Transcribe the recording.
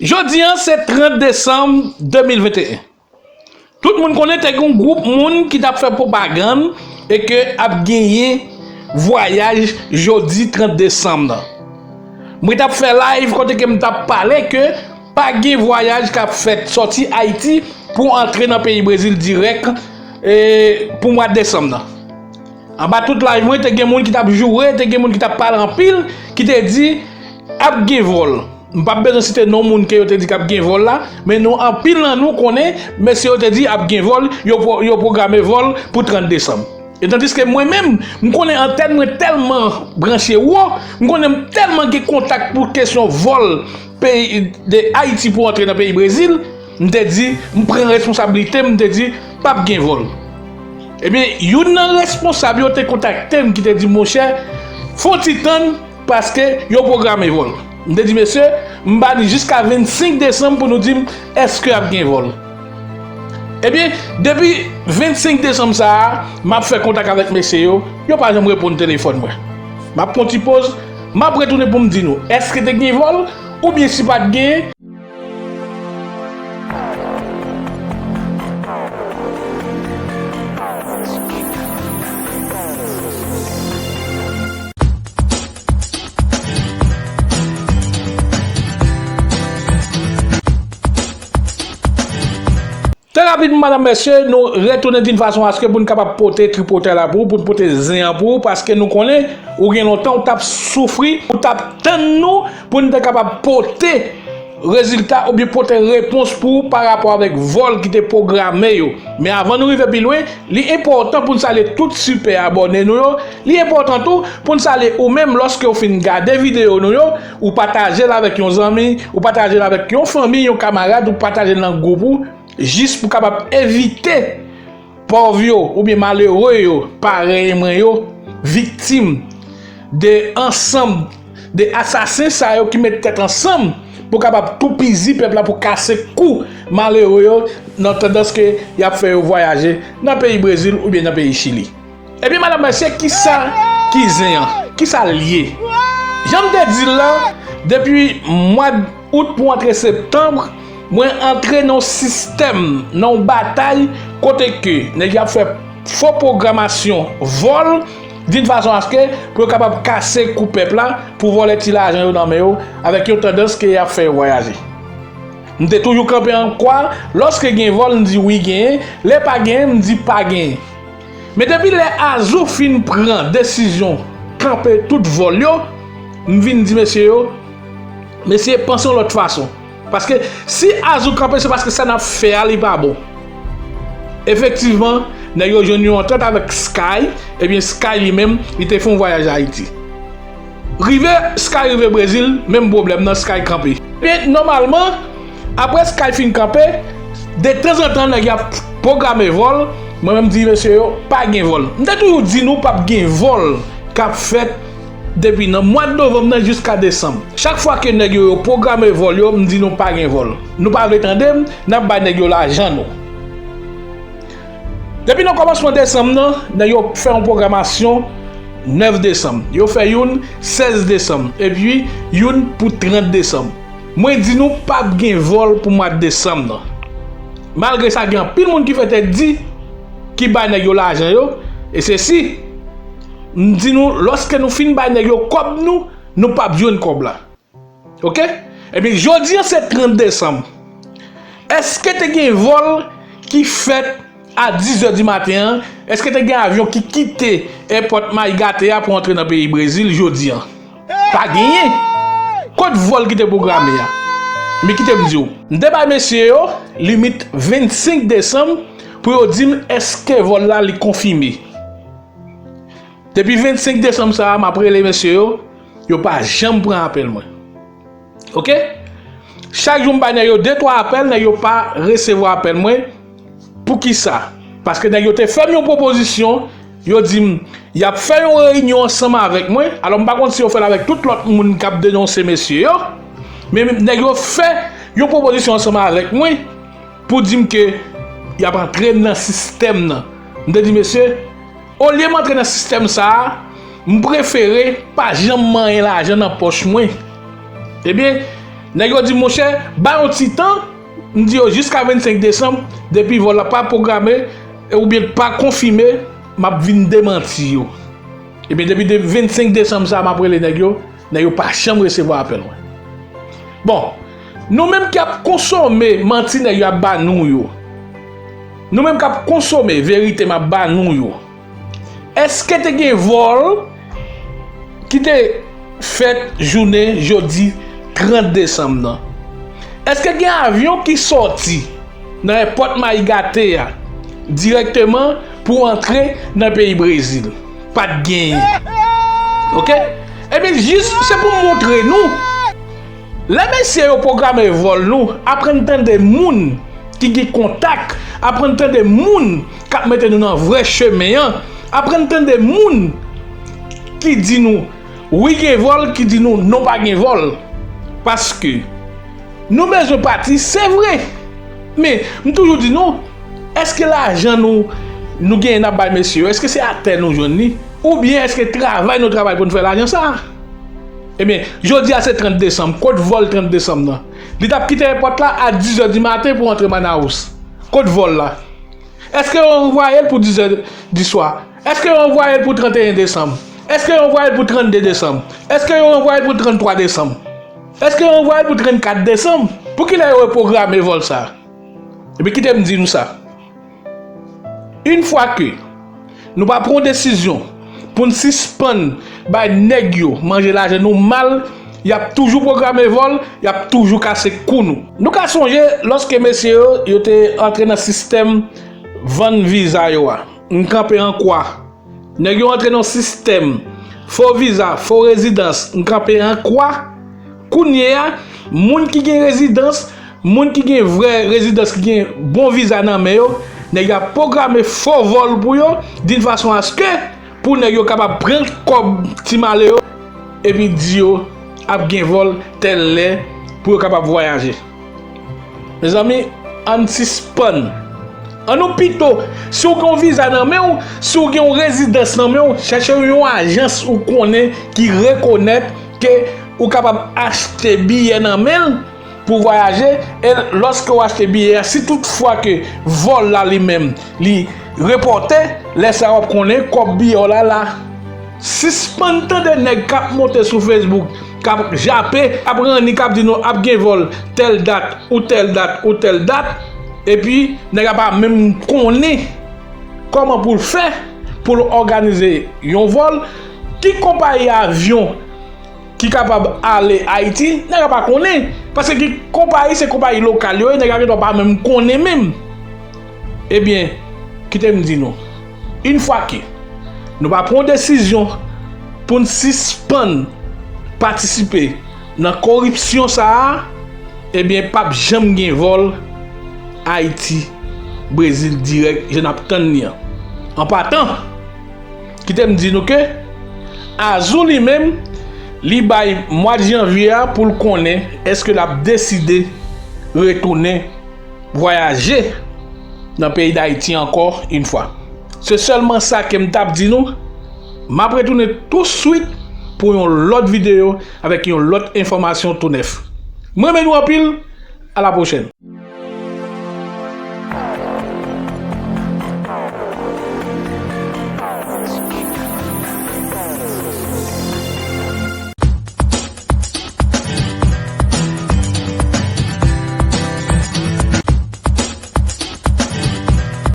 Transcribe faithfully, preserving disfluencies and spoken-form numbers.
Jodi a se trant desanm de mil venteyen. Tout moun konnen te gen yon gwoup moun ki t ap fè pwopagann e ke ap genyen vwayaj jodi trant desanm nan. Mwen t ap fè live kote ke m t ap pale ke pa gen vwayaj k ap fèt sòti Ayiti pou antre nan peyi Brezil dirèk, e, pou mwa desanm nan. Anba tout live mwen, te gen moun ki t ap joure, te gen moun ki t ap pale anpil, ki te di, ap gen vòl. M p ap bezwen site non moun ke yo te di k ap gen vòl la, men nou, anpil nan nou konnen, mesye yo te di ap gen vòl, yo pro-, yo pwograme vòl pou trant desanm. E tandiske mwen menm, m konnen antèn mwen tèlman branche wo, m konnen m tèlman gen kontak pou kesyon vòl peyi de Ayiti pou antre nan peyi Brezil, m te di, m pran responsablite m, m te di, p ap gen vòl. Ebyen, youn nan responsab yo te kontakte m ki te di, monchè, fè yon ti tann, paske yo pwograme vòl. M te di, mesye, m ba nou jiska vennsenk desanm pou nou di m èske ap gen vòl. Ebyen, depi vennsenk desanm sa a, m ap fè kontak avèk mesye yo, yo pa janm reponn telefòn mwen. M ap pran ti poz, m ap retounen pou m di nou, èske te gen vòl, oubyen si pa t gen, Trè rapid, madanm, mesye, nou retounen d'une façon à ce que pou n kapab pote tripotay la pou ou, pou n pote zen an pou ou, paske nou konnen ou gen lontan ou t ap soufri, ou t ap tann nou pou n te kapab pote rezilta oubyen pote repons pou ou pa rapò avèk vòl ki te pwograme yo. Men avan nou rive pi lwen, li enpòtan pou n salye tout sipè abòne nou yo. Li enpòtan tou pou n salye ou menm lòske w fin gade videyo nou yo, ou pataje l avèk yon zanmi, ou pataje l avèk yon fanmi, yon kamarad, ou pataje l nan gwoup ou, jis pou kapab evite pòv yo oubyen malere yo, parèy mwen yo, viktim de ansanm de asasen sa yo ki met tèt ansanm pou kapab toupizi pèp la, pou kase kou malere yo nan tandans ke y ap fè yo vwayaje nan peyi Brezil oubyen nan peyi Chili. Ebyen, madanm, mesye, kisa ki zen an? Kisa l ye? Jan m te di l la, depi mwa out pou antre septanm, mwen antre nan yon sistèm, nan yon batay, kote ke nèg yo ap fè fo pwogramasyon vòl, d'une façon à ce que pou yo kapab kase kou pèp la, pou vòlè ti lajan yo nan men yo, avèk yon tandans ke y ap fè yo vwayaje. M te toujou kanpe an kwa, lòske gen vòl, m di wi genyen, lè pa genyen, m di pa genyen. Men depi lè Azou fin pran desizyon kanpe tout vòl yo, m vin di mesye yo, mesye, panse yon lòt fason. Paske si Azou kanpe, se paske sa n ap fè a, li pa bon. Efektivman, nèg yo jwenn yon antant avèk Sky, ebyen, Sky li menm, li te fè yon vwayaj Ayiti. Rive, Sky rive Brezil, menm pwoblèm nan, Sky kanpe. Ebyen, nòmalman, apre Sky fin kanpe, detanzantan, nèg y ap pwograme vòl, mwen menm di mesye yo, pa gen vòl. M te toujou di nou p ap gen vòl k ap fèt depi nan mwa novanm nan jiska desanm. Chak fwa ke nèg yo, yo pwograme vòl yo, m di nou pa gen vòl. Nou pa vle tande m, n ap bay nèg yo lajan nou. Depi nan kòmansman desanm nan, nèg yo fè yon pwogramasyon nèf desanm. Yo fè youn sèz desanm. Epi youn pou trant desanm. Mwen di nou p ap gen vòl pou mwa desanm nan. Malgre sa, gen anpil moun ki fè tèt di, ki bay nèg yo lajan yo, e se si, m di nou, lòske nou fin bay nèg yo kòb nou, nou p ap jwenn kòb la. Oke? Ebyen, jodi a se trant desanm. Èske te gen vòl ki fèt a dis zè di maten an? Èske te gen avyon ki kite èpòt Maigate a pou antre nan peyi Brezil jodi a? Pa genyen. Kot vòl ki te pwograme a? Men kite m di w. M te bay mesye yo limit vennsenk desanm pou yo di m èske vòl la li konfime. Depi vennsenk desanm sa a, m ap rele mesye yo, yo pa janm pran apèl mwen. Oke? Chak jou m bay nèg yo de twa apèl, nèg yo pa resevwa apèl mwen. Poukisa? Paske nèg yo te fè m yon pwopozisyon, yo di m y ap fè yon reyinyon ansanm avèk mwen. Alò, m pa konn si yo fè l avèk tout lòt moun k ap denonse mesye yo. Men nèg yo fè yon pwopozisyon ansanm avèk mwen pou di m ke y ap antre m nan sistèm nan. M te di, mesye, olye m antre nan sistèm sa a, m prefere pa janm manyen lajan nan pòch mwen. Ebyen, Nèg yo di, monchè, ba yon ti tan, m di yo jiska vennsenk desanm, depi vòl la pa pwograme, e oubyen pa konfime, m ap vin demanti yo. Ebyen, depi de vennsenk desanm sa, m ap rele nèg yo, nèg yo pa janm resevwa apèl mwen. Bon, nou menm k ap konsome manti nèg yo ap ba nou yo, nou menm k ap konsome verite m ap ba nou yo, èske te gen vòl ki te fèt jounen jodi trant desanm nan? Èske gen avyon ki sòti nan èpòt Mayi Gate a dirèkteman pou antre nan peyi Brezil? Pa t genyen. Oke? Ebyen, jis se pou montre nou. Lè mesye yo pwograme vòl nou, aprann tande moun ki gen kontak, aprann tande moun k ap mete nou nan vrè chemen an, aprann tande moun ki di nou wi gen vòl, ki di nou non pa gen vòl. Paske nou bezwen pati, se vre. Men, m toujou di nou, èske lajan nou, nou genyen n ap bay mesye yo, èske se atè nou jwenn li? Oubyen èske travay nou travay pou n fè lajan sa a? Ebyen, jodi a se trant desanm. Kot vòl trant desanm nan? Li t ap kite èpòt la a dizè di maten pou antre Manaus. Kot vòl la? Èske yo ranvwaye l pou dizè di swa? Èske yo ranvwaye l pou tranteyen desanm? Èske yo ranvwaye l pou trannde desanm? Èske yo ranvwaye l pou tranntwa desanm? Èske yo ranvwaye l pou trannkat desanm? Poukilè yo repwograme vòl sa a? Ebyen, kite m di nou sa. Yon fwa ke nou pa pran yon desizyon pou n sispann bay nèg yo manje lajan nou mal, y ap toujou pwograme vòl, y ap toujou kase kou nou. Nou ka sonje lòske mesye yo, yo te antre nan sistèm vann viza yo a. M kanpe an kwa. Nèg yo antre nan sistèm fo viza, fo rezidans, m kanpe an kwa. Kounye a, moun ki gen rezidans, moun ki gen vrè rezidans, ki gen bon viza nan men yo, nèg yo ap pwograme fo vòl pou yo, d'une façon à ce que, pou nèg yo kapab pran kòb ti male yo, epi di yo ap gen vòl tèl lè pou yo kapab vwayaje. Mezanmi, ann sispann. Ann nou pito, si w gen yon viza nan men w, si w gen yon rezidans nan men w, chèche yon ajans ou konnen ki rekonèt ke ou kapab achte biyè nan men l pou vwayaje, e lòske w achte biyè a, si toutfwa ke vòl la li menm, li repòte, lè sa a w ap konnen kòb biyè w la la. Sispann tande nèg k ap monte sou Facebook, k ap jape, ap ranni, k ap di nou ap gen vòl tèl dat, ou tèl dat, ou tèl dat, epi nèg la pa menm konnen kòman pou l fè pou l òganize yon vòl, ki konpayi avyon ki kapab ale Ayiti, nèg la pa konnen. Paske ki konpayi, se konpayi lokal yo ye, nèg la gendwa pa menm konnen menm. Ebyen, kite m di nou, yon fwa ke nou pa pran yon desizyon pou n sispann patisipe nan koripsyon sa a, ebyen, p ap janm gen vòl Ayiti, Brezil dirèk, jan n ap tann li an. An patan, kite m di nou ke Azou li menm, li bay mwa janvye a pou l konnen èske l ap deside retounen vwayaje nan peyi Dayiti ankò yon fwa. Se sèlman sa ke m t ap di nou. M ap retounen touswit pou yon lòt videyo avèk yon lòt enfòmasyon tou nèf. M renmen nou anpil. A la pwochèn.